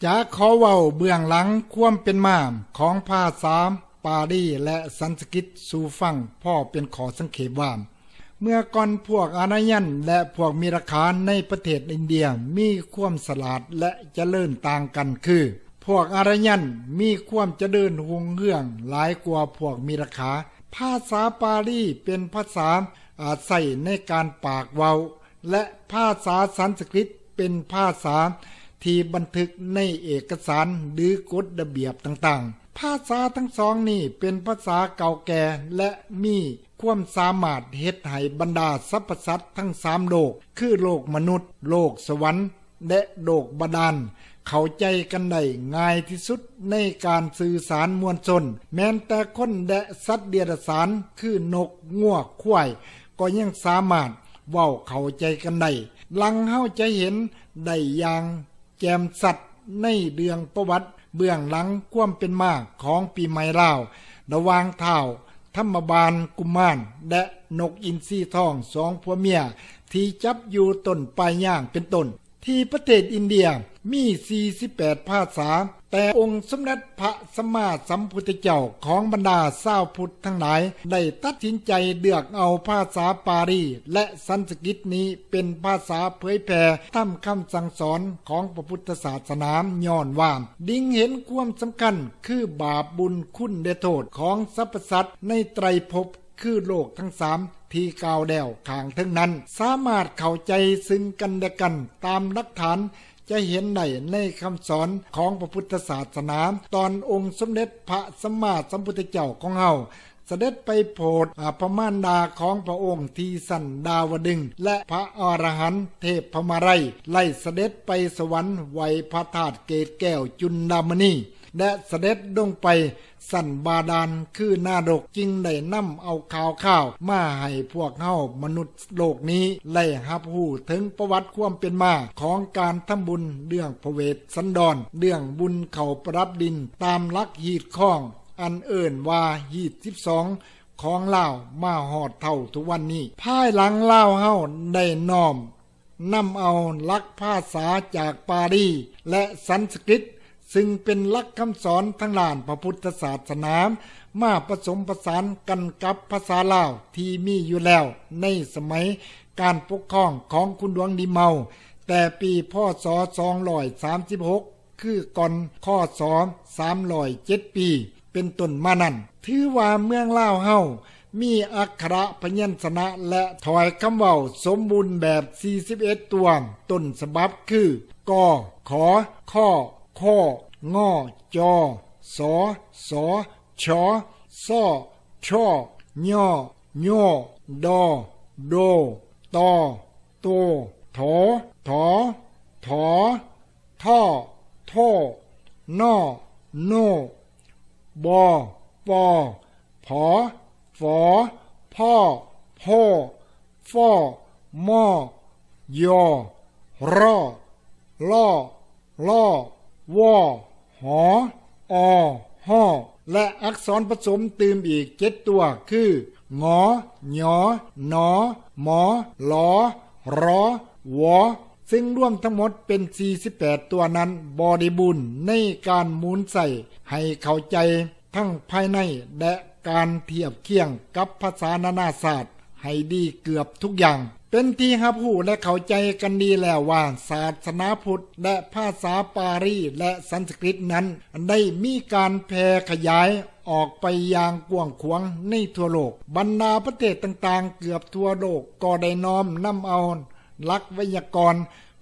ຈະຂໍເວົ້າເບື້ອງຫຼັງຄວາມເປັນມາຂອງພາສາປາລີ ແລະ ສັນສະກິດສູ່ຟັງ ພໍເປັນຂໍ້ສັງເຂບວ່າ ເມື່ອກ່ອນພວກອາລະຍັນ ແລະ ພວກມິຣະຄາ ໃນປະເທດອິນເດຍ ມີຄວາມສະຫຼາດ ແລະ ຈະເລີນຕ່າງກັນ ຄື ພວກອາລະຍັນ ມີຄວາມຈະເລີນຮຸ່ງເຮືອງຫຼາຍກວ່າພວກມິຣະຄາ. ພາສາປາລີ ເປັນພາສາ ອາ ໃຊ້ໃນການປາກເວົ້າ ແລະ ພາສາສັນສະກຣິດ ເປັນພາສາທີ່ບັນທຶກໃນເອກະສານ ຫຼື ກົດລະບຽບຕ່າງໆ. ພາສາທັງສອງນີ້ ເປັນພາສາເກົ່າແກ່ ແລະ ມີຄວາມສາມາດເຮັດໃຫ້ບັນດາສັບພະສັດທັງສາມໂລກ ຄື ໂລກມະນຸດ, ໂລກສະຫວັນ ແລະ ໂລກບາດານ ເຂົ້າໃຈກັນໄດ້ງ່າຍທີ່ສຸດໃນການສື່ສານມວນຊົນ. ແມ່ນແຕ່ຄົນ ແລະ ສັດເດຍລະສານ ຄື ນົກ, ງົວ, ຄວາຍ ກໍຍັງສາມາດເວົ້າເຂົ້າໃຈກັນໄດ້ ດັ່ງເຮົາຈະເຫັນໄດ້ຢ່າງແຈ່ມຊັດໃນເລື່ອງປະຫວັດເບື້ອງຫຼັງຄວາມເປັນມາຂອງປີໃໝ່ລາວ ລະຫວ່າງທ້າວທຳມະບານກຸມມານ ແລະ ນົກອິນຊີທອງ ສອງຜົວເມຍ ທີ່ຈັບຢູ່ຕົ້ນປາຍຍາງເປັນຕົ້ນ. ທີ່ປະເທດອິນເດຍມີສີ່ສິບແປດພາສາ, ແຕ່ອົງສົມເດັດພະສຳມາສຳພຸດທະເຈົ້າຂອງບັນດາຊາວພຸດທັງຫຼາຍ ໄດ້ຕັດສິນໃຈເລືອກເອົາພາສາປາລີ ແລະ ສັນສະກິດນີ້ເປັນພາສາເຜີຍແຜ່ທຳຄຳສັ່ງສອນຂອງພະພຸດທະສາສະໜາ, ຍ້ອນວ່າດິງເຫັນຄວາມສຳຄັນ ຄືບາບບຸນຄຸນແລະໂທດຂອງສັບພະສັດໃນໄຕຣພົບ ຄືໂລກທັງສາມທີ່ກ່າວແລ້ວຂ້າງເທິງນັ້ນ ສາມາດເຂົ້າໃຈຊຶ່ງກັນແລະກັນ. ຕາມຫຼັກຖານຈະເຫັນໄດ້ໃນຄຳສອນຂອງພະພຸດທະສາສະໜາ ຕອນອົງສົມເດັດພະສຳມາສຳພຸດທະເຈົ້າຂອງເຮົາ ສະເດັດໄປໂຜດ ອາ ພະມານດາຂອງພະອົງທີ່ຊັ້ນດາວະດຶງ ແລະ ພະອະລະຫັນເທບພະມາໄລ ໄດ້ສະເດັດໄປສະຫວັນໄຫວ້ພະທາດເກດແກ້ວຈຸນດາມະນີ ແລະ ສະເດັດລົງໄປ ຊັ້ນບາດານຄືນະລົກ ຈຶ່ງໄດ້ນຳເອົາຂ່າວຄາວມາໃຫ້ພວກເຮົາມະນຸດໂລກນີ້ໄດ້ຮັບຮູ້ເຖິງປະຫວັດຄວາມເປັນມາຂອງການທຳບຸນເລື່ອງພະເວດສັນດອນ, ເລື່ອງບຸນເຂົ້າປະດັບດິນຕາມຫຼັກຮີດຄອງ ອັນເອີ້ນວ່າຮີດສິບສອງຂອງລາວ ມາຮອດເທົ່າທຸກວັນນີ້. ພາຍຫຼັງລາວເຮົາໄດ້ນ້ອມ ນຳເອົາຫຼັກພາສາຈາກປາລີ ແລະ ສັນສະກຣິດ ຊຶ່ງເປັນຫຼັກຄຳສອນທາງດ້ານພະພຸດທະສາສະໜາ ມາປະສົມປະສານກັນກັບພາສາລາວທີ່ມີຢູ່ແລ້ວໃນສະໄໝການປົກຄອງຂອງຄຸນຫຼວງລີເມົາ ແຕ່ປີ ພ.ສ. ສອງຮ້ອຍສາມສິບຫົກ ຄືກ່ອນ ຄ.ສ. ສາມຮ້ອຍເຈັດປີ ເປັນຕົ້ນມານັ້ນ ຖືວ່າເມືອງລາວເຮົາມີອັກຂະລະພະຍັນຊະນະ ແລະ ຖ້ອຍຄຳເວົ້າສົມບູນແບບສີ່ສິບເອັດຕົວ ຕົ້ນສະບັບຄື ກ, ຂ, ຄ, ຄ, ງ, ຈ, ສ, ສ, ຊ, ຊ, ຊ, ຍ, ຍ, ໂດ, ໂດ, ຕ, ໂຕ, ຖ, ຖ, ຖ, ທ, ໂທ, ນ, ໂນ, ບ, ປ, ຜ, ຝ, ພ, ໂພ, ຟ, ມ, ຍ, ຣ, ລ, ລ, ວ, ຫ, ອ, ຫ ແລະ ອັກສອນປະສົມຕື່ມອີກເຈັດຕົວ ຄື ງ, ຍ, ນ, ມ, ລ, ຣ, ວ ຊຶ່ງລວມທັງໝົດເປັນສີ່ສິບແປດຕົວນັ້ນ ບໍລິບູນໃນການໝູນໃຊ້ໃຫ້ເຂົ້າໃຈ ທັງພາຍໃນ ແລະ ການທຽບຄຽງກັບພາສານານາຊາດໃຫ້ດີເກືອບທຸກຢ່າງ. ເປັນທີ່ຮັບຮູ້ ແລະ ເຂົ້າໃຈກັນດີແລ້ວວ່າ ສາສະໜາພຸດ ແລະ ພາສາປາລີ ແລະ ສັນສະກຣິດນັ້ນ ໄດ້ມີການແຜ່ຂະຫຍາຍອອກໄປຢ່າງກວ້າງຂວາງໃນທົ່ວໂລກ. ບັນດາປະເທດຕ່າງໆເກືອບທົ່ວໂລກກໍໄດ້ນ້ອມນຳເອົາ ຫຼັກໄວຍາກອນ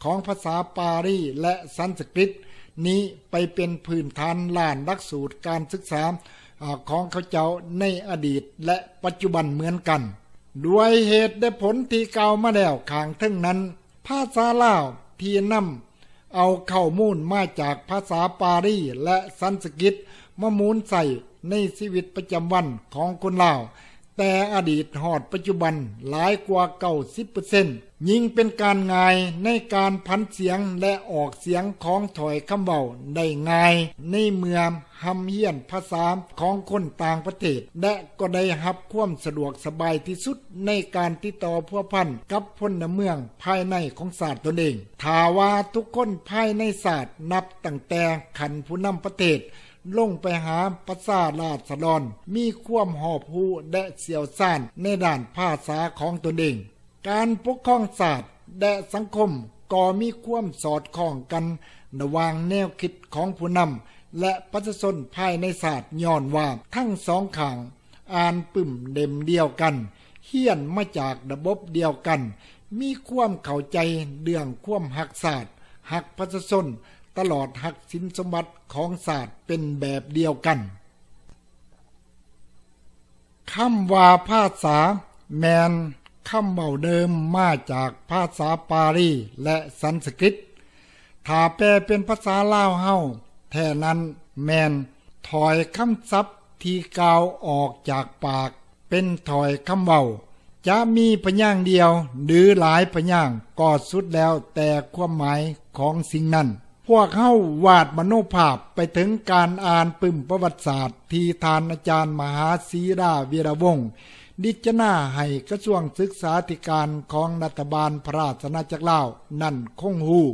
ຂອງພາສາປາລີ ແລະ ສັນສະກຣິດນີ້ ໄປເປັນພື້ນຖານດ້ານຫຼັກສູດການສຶກສາ ອາ ຂອງເຂົາເຈົ້າໃນອະດີດ ແລະ ປັດຈຸບັນເໝືອນກັນ. ດ້ວຍເຫດແລະຜົນທີ່ກ່າວມາແລ້ວຂ້າງເທິງນັ້ນ, ພາສາລາວທີ່ນຳເອົາຂໍ້ມູນມາຈາກພາສາປາລີ ແລະ ສັນສະກຣິດ ມາໝູນໃຊ້ໃນຊີວິດປະຈຳວັນຂອງຄົນລາວ ແຕ່ອະດີດຮອດປັດຈຸບັນຫຼາຍກວ່າເກົ້າສິບເປີເຊັນ, ຍິ່ງເປັນການງ່າຍໃນການຜັນສຽງ ແລະ ອອກສຽງຂອງຖ້ອຍຄຳເວົ້າໄດ້ງ່າຍ ໃນເມື່ອຮ່ຳຮຽນພາສາຂອງຄົນຕ່າງປະເທດ ແລະ ກໍໄດ້ຮັບຄວາມສະດວກສະບາຍທີ່ສຸດໃນການຕິດຕໍ່ພົວພັນກັບພົນລະເມືອງພາຍໃນຂອງຊາດຕົນເອງ. ຖ້າວ່າທຸກຄົນພາຍໃນຊາດ ນັບຕັ້ງແຕ່ຂັ້ນຜູ້ນຳປະເທດ ລົງໄປຫາປະຊາລາດສະດອນ ມີຄວາມຮອບຮູ້ ແລະ ຊ່ຽວຊານໃນດ້ານພາສາຂອງຕົນເອງ. ການປົກຄອງຊາດ ແລະ ສັງຄົມກໍມີຄວາມສອດຄ່ອງກັນລະຫວ່າງແນວຄິດຂອງຜູ້ນຳ ແລະ ປະຊາຊົນພາຍໃນຊາດ ຍ້ອນວ່າທັງສອງຂ້າງ ອ່ານປຶ້ມເຫຼັ້ມດຽວກັນ, ຮຽນມາຈາກລະບົບດຽວກັນ, ມີຄວາມເຂົ້າໃຈເລື່ອງຄວາມຮັກຊາດ, ຮັກປະຊາຊົນ, ຕະຫຼອດຮັກສິນສົມບັດຂອງຊາດເປັນແບບດຽວກັນ. ຄຳວ່າພາສາ ແມ່ນຄຳເວົ້າເດີມມາຈາກພາສາປາລີ ແລະ ສັນສະກຣິດ. ຖ້າແປເປັນພາສາລາວເຮົາແທ້ນັ້ນ ແມ່ນຖ້ອຍຄຳສັບທີ່ກ່າວອອກຈາກປາກ ເປັນຖ້ອຍຄຳເວົ້າ, ຈະມີພະຍາງດຽວ ຫຼື ຫຼາຍພະຍາງ ກໍສຸດແລ້ວແຕ່ຄວາມໝາຍຂອງສິ່ງນັ້ນ. ພວກເຮົາວາດມະໂນພາບໄປເຖິງການອ່ານປຶ້ມປະຫວັດສາດ ທີ່ທ່ານອາຈານມະຫາສີດາ ວຽລະວົງ ດິດຈະນາໃຫ້ກະຊວງສຶກສາທິການຂອງລັດຖະບານພະລາຊະອານາຈັກລາວນັ້ນຄົງຮູ້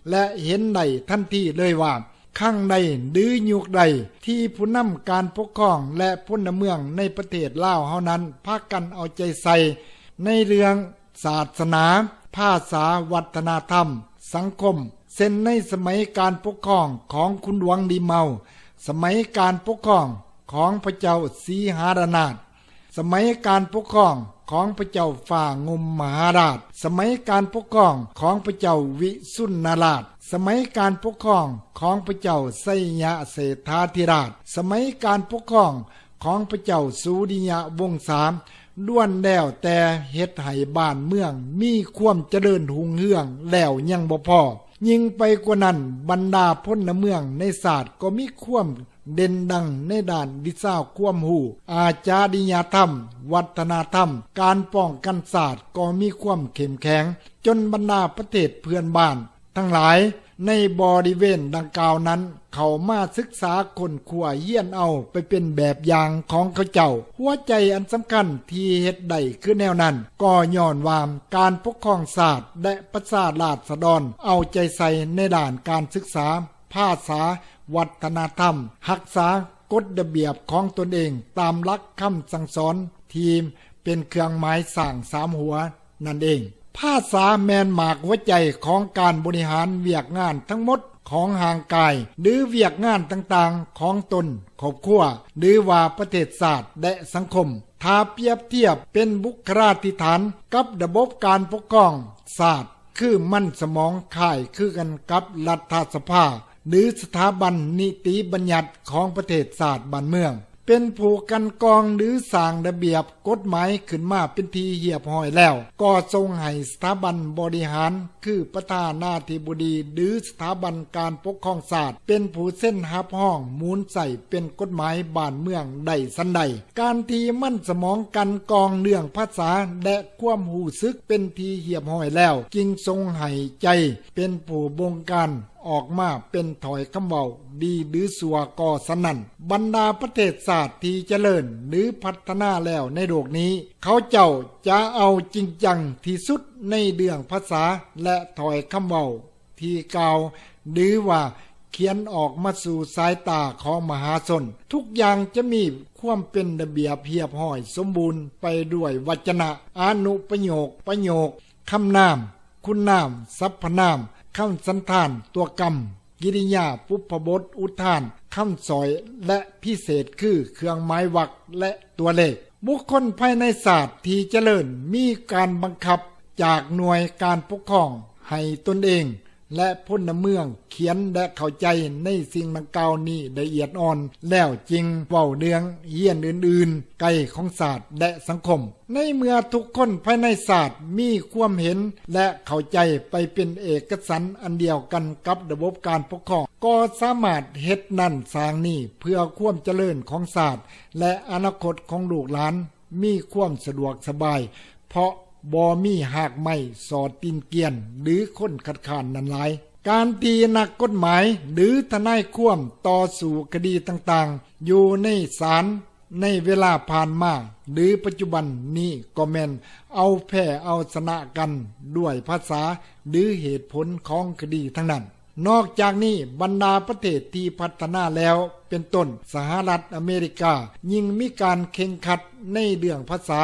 ແລະ ເຫັນໄດ້ທັນທີເລີຍວ່າ ຄັ້ງໃດ ຫຼື ຍຸກໃດ ທີ່ຜູ້ນຳການປົກຄອງ ແລະ ພົນລະເມືອງໃນປະເທດລາວເຮົານັ້ນ ພາກັນເອົາໃຈໃສ່ໃນເລື່ອງ ສາສະໜາ, ພາສາ, ວັດທະນະທຳ, ສັງຄົມ, ເຊັ່ນໃນສະໄໝການປົກຄອງຂອງຂຸນຫຼວງລີເມົາ, ສະໄໝການປົກຄອງຂອງພະເຈົ້າສີຫາລະນາດ, ສະໄໝການປົກຄອງຂອງພະເຈົ້າຟ້າງຸ່ມມະຫາລາດ, ສະໄໝການປົກຄອງຂອງພະເຈົ້າວິສຸນນະລາດ, ສະໄໝການປົກຄອງຂອງພະເຈົ້າໄຊຍະເສດຖາທິລາດ, ສະໄໝການປົກຄອງ ຂອງພະເຈົ້າສຸລິຍະວົງສາ ລ້ວນແລ້ວແຕ່ເຮັດໃຫ້ບ້ານເມືອງມີຄວາມຈະເລີນຮຸ່ງເຮືອງແລ້ວຍັງບໍ່ພໍ, ຍິ່ງໄປກວ່ານັ້ນ ບັນດາພົນລະເມືອງໃນຊາດກໍມີຄວາມເດັ່ນດັງໃນດ້ານວິຊາຄວາມຮູ້, ອາຈາລິຍະທຳ, ວັດທະນະທຳ, ການປ້ອງກັນຊາດກໍມີຄວາມເຂັ້ມແຂງ, ຈົນບັນດາປະເທດເພື່ອນບ້ານ ທັງຫຼາຍໃນບໍລິເວນດັ່ງກ່າວນັ້ນ ເຂົ້າມາສຶກສາຄົ້ນຄວ້າຮຽນເອົາໄປເປັນແບບຢ່າງຂອງເຂົາເຈົ້າ. ຫົວໃຈອັນສຳຄັນທີ່ເຮັດໄດ້ຄືແນວນັ້ນ ກໍຍ້ອນວ່າການປົກຄອງຊາດ ແລະ ປະຊາລາດສະດອນເອົາໃຈໃສ່ໃນດ້ານການສຶກສາ, ພາສາ, ວັດທະນະທຳ, ຮັກສາກົດລະບຽບຂອງຕົນເອງຕາມຫຼັກຄຳສັ່ງສອນທີ່ເປັນເຄື່ອງໝາຍຊ້າງສາມຫົວ ນັ້ນເອງ. ພາສາແມ່ນໝາກຫົວໃຈຂອງການບໍລິຫານວຽກງານທັງໝົດຂອງຮ່າງກາຍ ຫຼື ວຽກງານຕ່າງໆຂອງຕົນ, ຄອບຄົວ ຫຼື ວ່າປະເທດຊາດ ແລະ ສັງຄົມ. ຖ້າປຽບທຽບເປັນບຸກຄະລາທິຖານກັບລະບົບການປົກຄອງຊາດ ຄືມັນສະໝອງຄ້າຍຄືກັນກັບລັດຖະສະພາ ຫຼື ສະຖາບັນນິຕິບັນຍັດຂອງປະເທດຊາດບ້ານເມືອງ. ເປັນຜູ້ກັ່ນກອງ ຫຼື ສ້າງລະບຽບກົດໝາຍຂຶ້ນມາເປັນທີ່ຮຽບຮ້ອຍແລ້ວ ກໍສົ່ງໃຫ້ສະຖາບັນບໍລິຫານ ຄືປະທານາທິບໍດີ ຫຼື ສະຖາບັນການປົກຄອງຊາດ ເປັນຜູ້ເຊັນຮັບຮອງໝູນໃຊ້ເປັນກົດໝາຍບ້ານເມືອງໄດ້ສັນໃດ. ການທີ່ມັນສະໝອງກັ່ນກອງເລື່ອງພາສາ ແລະ ຄວາມຮູ້ສຶກເປັນທີ່ຮຽບຮ້ອຍແລ້ວ ຈຶ່ງສົ່ງໃຫ້ໃຈເປັນຜູ້ບົງການ ອອກມາເປັນຖ້ອຍຄຳເວົ້າ ດີຫຼືຊົ່ວກໍສຳນັ້ນ. ບັນດາປະເທດຊາດທີ່ຈະເລີນ ຫຼື ພັດທະນາແລ້ວໃນໂລກນີ້ ເຂົາເຈົ້າຈະເອົາຈິງຈັງທີ່ສຸດໃນເລື່ອງພາສາ ແລະ ຖ້ອຍຄຳເວົ້າທີ່ກ່າວ ຫຼື ວ່າຂຽນອອກມາສູ່ສາຍຕາຂອງມະຫາຊົນ. ທຸກຢ່າງຈະມີຄວາມເປັນລະບຽບຮຽບຮ້ອຍສົມບູນໄປດ້ວຍວັດຈະນະ, ອະນຸປະໂຫຍກ, ປະໂຫຍກ, ຄຳນາມ, ຄຸນນາມ, ສັບພະນາມ, ຄຳສັນທານ, ຕົວກຳ, ກິລິຍາ, ປຸບພະບົດ, ອຸທານ, ຄຳສອຍ ແລະ ພິເສດຄືເຄື່ອງໝາຍວັກ ແລະ ຕົວເລກ. ບຸກຄົນພາຍໃນຊາດທີ່ຈະເລີນມີການບັງຄັບຈາກໜ່ວຍການປົກຄອງໃຫ້ຕົນເອງ ແລະ ພົນລະເມືອງຂຽນ ແລະ ເຂົ້າໃຈໃນສິ່ງດັ່ງກ່າວນີ້ລະອຽດອ່ອນ ແລ້ວຈຶ່ງເວົ້າເລື່ອງຮຽນອື່ນໆໄກຂອງຊາດ ແລະ ສັງຄົມ. ໃນເມື່ອທຸກຄົນພາຍໃນຊາດມີຄວາມເຫັນ ແລະ ເຂົ້າໃຈໄປເປັນເອກະສັນອັນດຽວກັນກັບລະບົບການປົກຄອງ, ກໍສາມາດເຮັດນັ້ນສ້າງນີ້ເພື່ອຄວາມຈະເລີນຂອງຊາດ ແລະ ອະນາຄົດຂອງລູກຫຼານ ມີຄວາມສະດວກສະບາຍ ເພາະບໍ່ມີຮາກໄມ້ສໍ້ຕີນກຽນ ຫຼືຄົນຄັດຄ້ານນັ້ນຫຼາຍ. ການທີ່ນັກກົດໝາຍ ຫຼືທະນາຍຄວາມຕໍ່ສູ້ຄະດີຕ່າງໆ ຢູ່ໃນສານໃນເວລາຜ່ານມາ ຫຼືປັດຈຸບັນນີ້ ກໍແມ່ນເອົາແພ້ເອົາຊະນະກັນດ້ວຍພາສາ ຫຼືເຫດຜົນຂອງຄະດີທັງນັ້ນ. ນອກຈາກນີ້ ບັນດາປະເທດທີ່ພັດທະນາແລ້ວ ເປັນຕົ້ນສະຫະລັດອາເມລິກາ ຍິ່ງມີການເຄັ່ງຄັດໃນເລື່ອງພາສາ.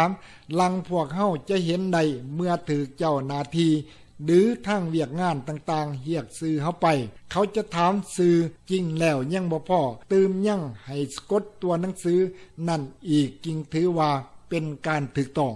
ຫຼັງພວກເຮົາຈະເຫັນໄດ້ເມື່ອຖືກເຈົ້າໜ້າທີ່ ຫຼືທາງວຽກງານຕ່າງໆຮຽກຊື່ເຮົາໄປ, ເຂົາຈະຖາມຊື່, ຈິງແລ້ວຍັງບໍ່ພໍ, ຕື່ມຍັງໃຫ້ກົດຕົວໜັງສືນັ້ນອີກ ຈຶ່ງຖືວ່າເປັນການຖືກຕ້ອງ.